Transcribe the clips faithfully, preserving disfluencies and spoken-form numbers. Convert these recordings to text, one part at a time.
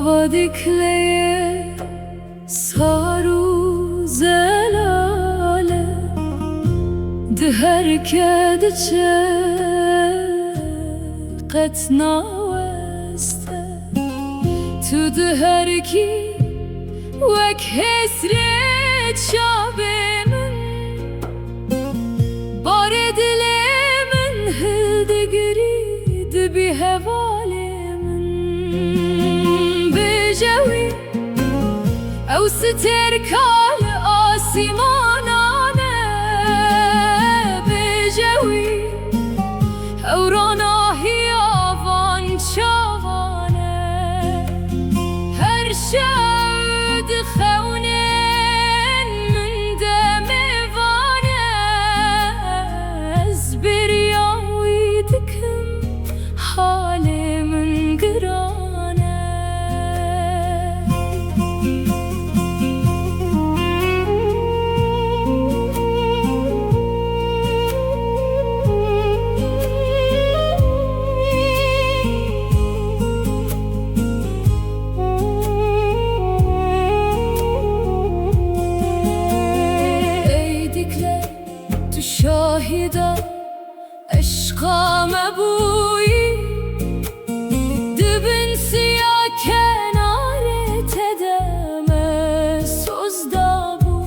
Çava Dikleyê sar û zelal e, di her ke diçe qet naweste. Tu di her kî wek hesret çavê min, barê dilê min hildigirî, dibî hevalê min. Bêje wî, ew stêrka li asîmanan e, bêje wî, ew ronahiya van çavan e. Her şev di xewnên min de mêvan e, ez bêriya wî dikim, halê min giran e. Ey Dîkle, tu şahîda eşqa me bûyî, di bin siya kenarê te de me soz dabû.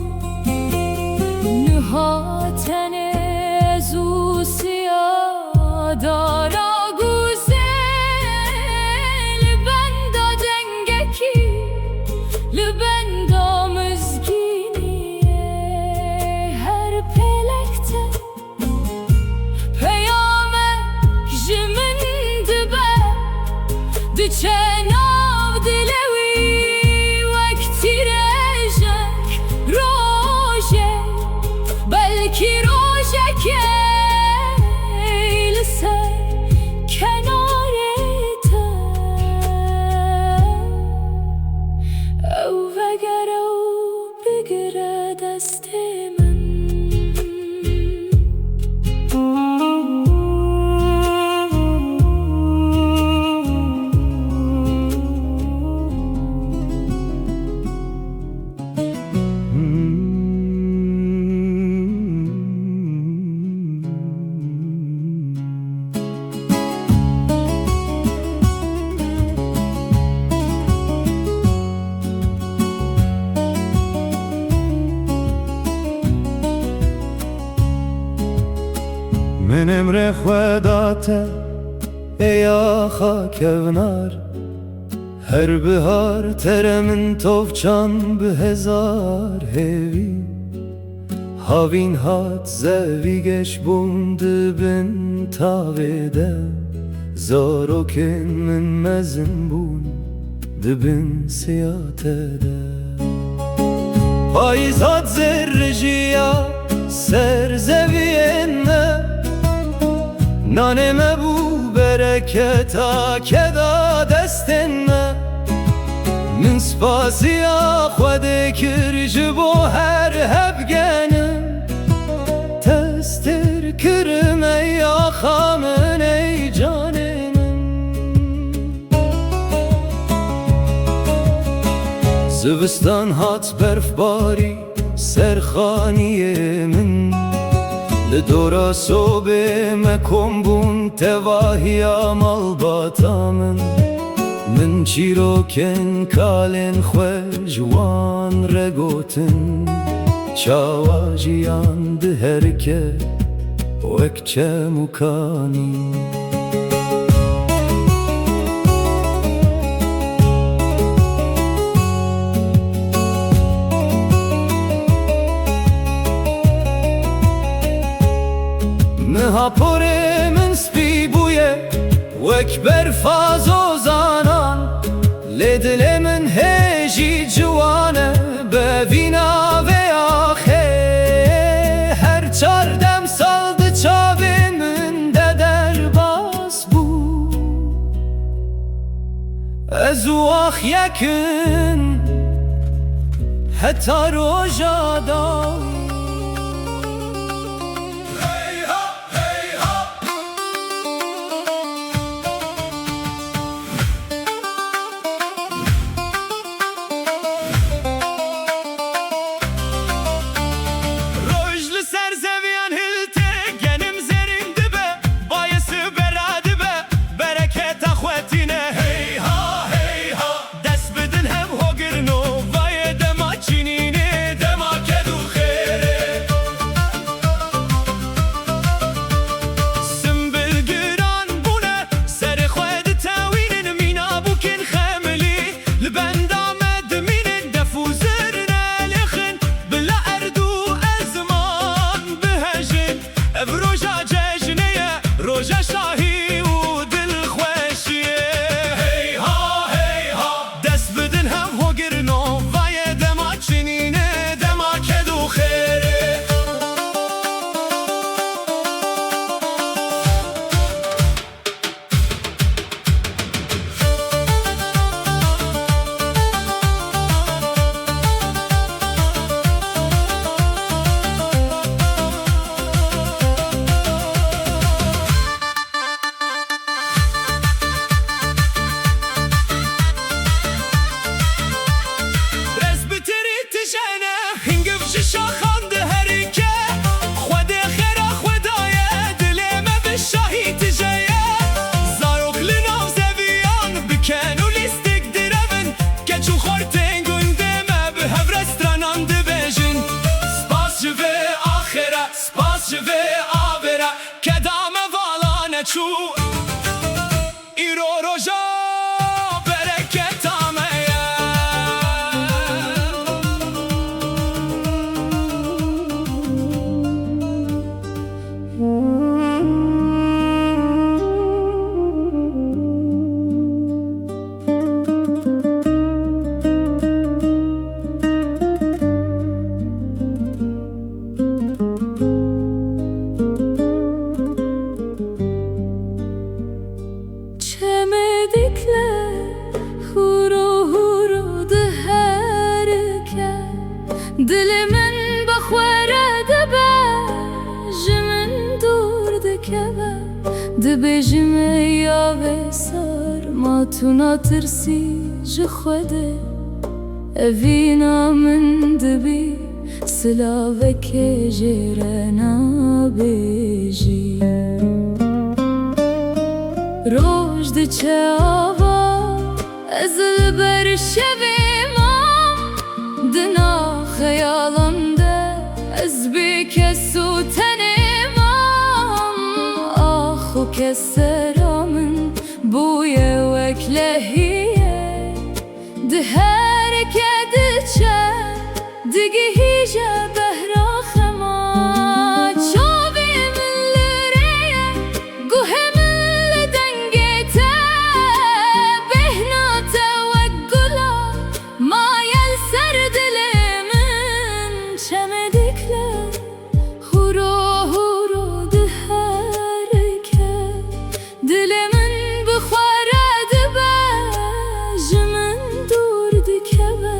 Niha tenê ez û siya dara guzê, li benda dengekî, li benda mizgîniyê, her pêlek te peyamek ji min dibe, diçe nav dilê wî wek tîrêjek. Rojê, belkî rojekê li ser kenarê te ew vegere û bigire destê min. Min emrê xwe da te, ê axa kevnar. Her bihar te re min tovçan bi hezar hêvî. Havîn hat zevî geş bûn di bin tavê de. Zarokên min mezin bûn di bin siya te de. Payîz hat zerrijiya ser zeviyên me. Nanê me bû bereketa keda destên me. Min spasiya Xwedê kir ji bo her hevgenim. Te stêr kirim ey axa min, ey canê min. Zivistan hat berfbarî ser xaniyê min. Li dora sobê me kom bûn tevahiya malbata min. Min çîrokên kalên xwe ji wan re gotin. Çawa jiyan diherike wek çem û kanî. Niha porê min spî bûye wek berfa zozanan. Lê dilê min hê jî ciwan e bi vî navê axê. Her çar demsal di çavê min de derbas bû. Ez û ax yek in heta roja dawî. Dilê min bi xwe re dibe, ji min dûr dikeve. Dibêjim ey yavê sar, ma tu natirsî ji Xwedê? Evîna min dibî, silavekê jê re nabêjî. Roj diçe ava, ez li ber şevê mam, di nav xeyalan de ez bê kes û tenê mam. Ax û kesera min bûye wek lehiyê, di herike diçe, digihîje behra xema. Çavê min li rê ye, guhê min li dengê te, bêhna te wek gula maye li ser dilê min. Çemê dikle hûro hûro diherike, dilê min bi xwe re dibe, ji min dûr dikeve.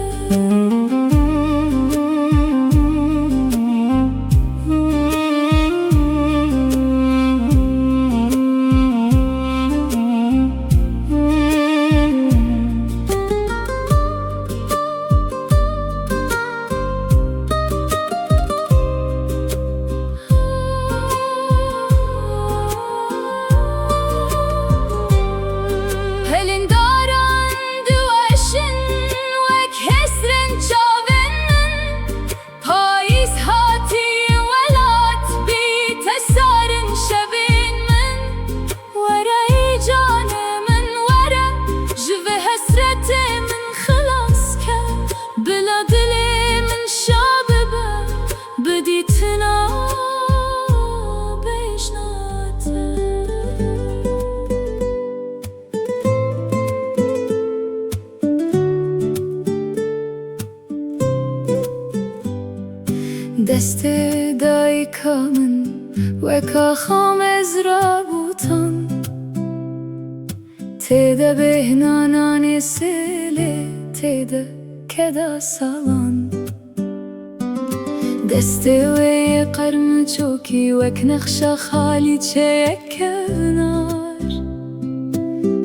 Helindaran diweşin wek hesrên çavên min. Payîz hatî welat bî tesarin şevên min. Were ey canê min were, ji vê hesretê min xilas ke. Bila dilê min şa bibe, bi dîtina bêjna te. Destê dayika min wek axa mezra botan. Tê de bêhna nanê sêlê, tê de keda salan. Destê wê yê qermiçokî wek nexşa xalîçeyek kevnar.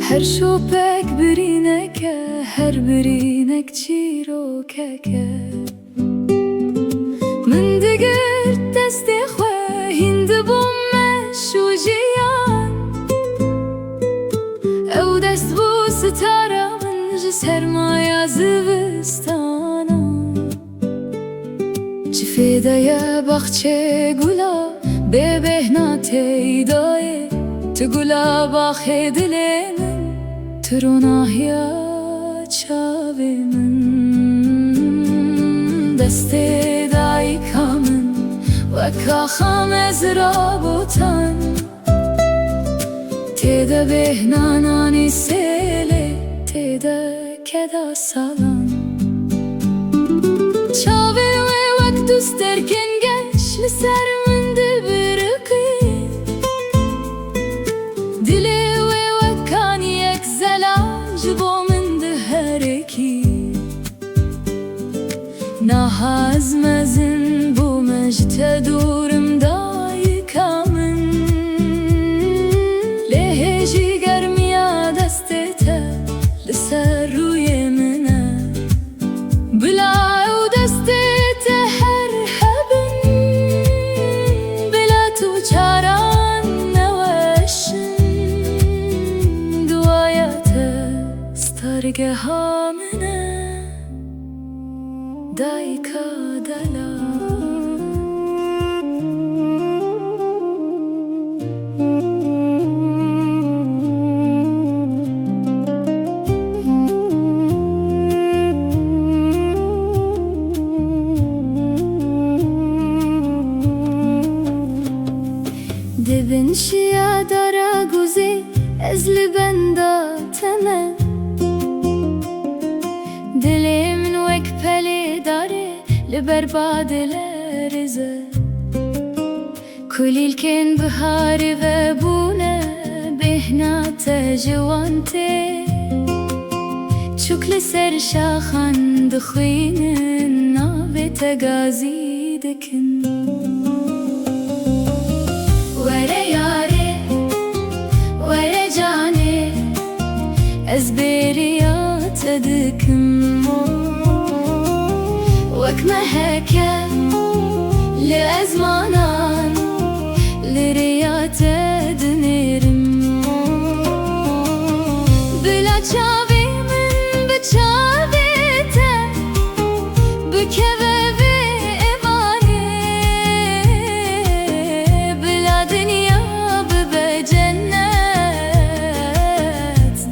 Her şopek birînek e, her birînek çîrokek e. Min digirt destê xwe, hîn dibûm meş û jiyan. Ew dest bû sitara min ji sermaya zivistanan. Çi fêde ye baxçê gula, bê bêhna teyda ye. Tu gula baxê dilê min, tu ronahiya çavê min. Destê dayika min wek axa mezra botan. Tê de bêhna nanê sêlê, tê de keda salan. Çavê wê wek du sterkên geş li ser min dibiriqî. Dilê wê wek kaniyek zelal ji bo min diherikî. Niha ez mezin bûme ji te dûr im dayika min. Lê hê jî germiya destê te li ser rûyê min e. Bila ew destê te her hebin, bila tu çaran neweşin, duaya te stargeha min e. Dayika delal. Di bin şiya dara guzê ez li benda te me. Dilê min wek pelê darê li ber ba dilerize. Kulîlkên biharê vebûne, bêhna te ji wan tê. Çûk li ser şaxan dixwînin navê te gazî dikin. Were yarê, were canê, ez bêriya te dikim. Wek meheke li ezmanan, li rêya te dinêrim. Bila çavê min bi çavê te bikeve vê êvarê, bila dinya bibe cennet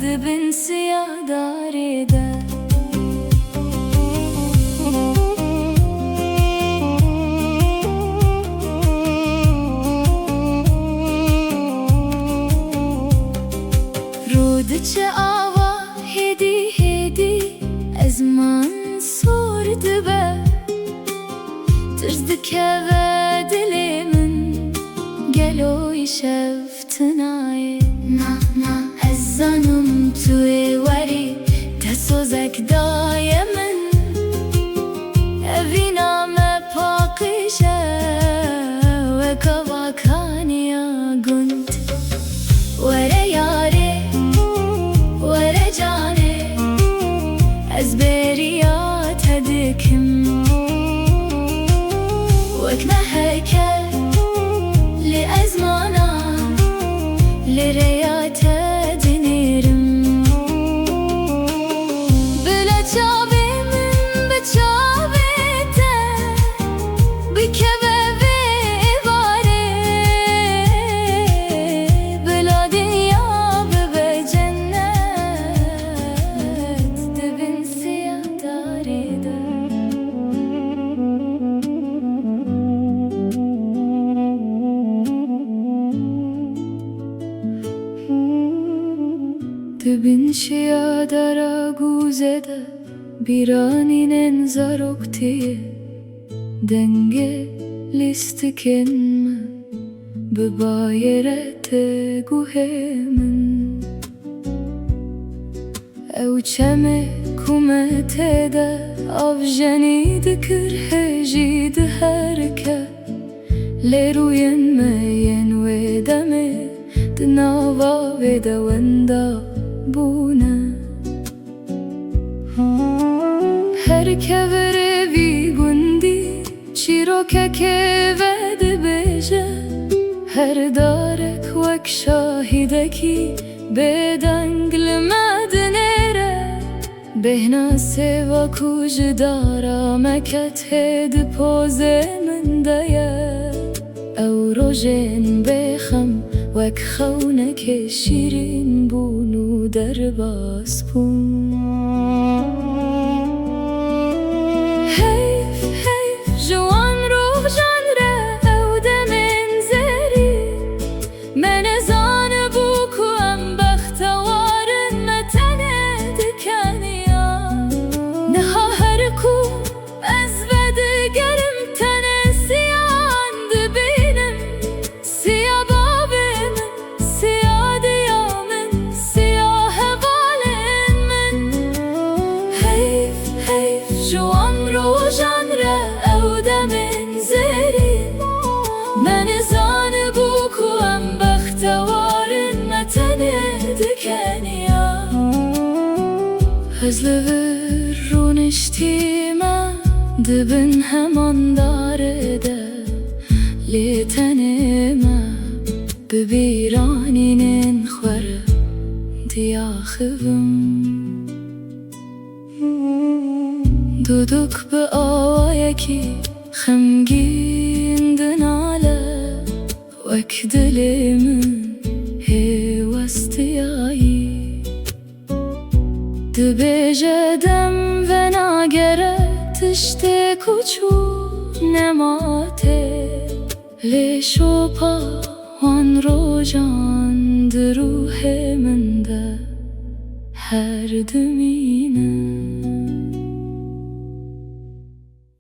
di bin siya darê de. Rû diçe ava hêdî hêdî, ezman sor dibe. Tirs dikeve dilê min, gelo îşev tinaye. Na, na, ez zanim tu ê werî, te sozek daye min. Evîna me paqij e, wek ava kaniya gund. Were yarê, were canê, ez bêriya te dikim. Wek meheke li ezmanan, li rêya te dinêrim. Bila çavê min bi çavê te bikeve vê êvarê, bila dinya bibe cennet di bin siya darê de. Di bin şiya dara gûze de bîranînên zaroktiyê, dengê lîstikên me bi bayê re tê guhê min. Ew çemê ku me tê de avjenî dikir hêjî di herike, lê rûyên me yên wê demê di nava vê de wenda bûne. Her kevirê vî gundî çîrokekê vedibêje, her darek wek şahîdekî bêdeng li me dinêre. Bêhna sêva ku ji dara me ket hê di pozê min de ye. Ew rojên bêxem wek xewnekê şîrîn bûn û derbas bûn. Heyf, heyf ji wan rojan re ew demên zêrî. Me nezanibû ku em bextewar in, me tenê dikeniya. Niha her ku ez vedigerim, tenê siyan dibînim. Siya bavê min, siya diya min, siya hevalên min. Heyf, heyf ji wan rojan re ew demên zêrî. Me nizanibû ku em bextewar in, me tenê dikeniya. Ez li vir rûniştîme di bin heman darê de, lê tenê me bi bîranînên xwe re diaxivim. Dûdûk bi awayekî xemgîn dinale, wek dilê min hê westiyayî. Dibêje dem venagere tiştê ku çû nema tê. Lê şopa wan rojan di ruhê min de her dimîne.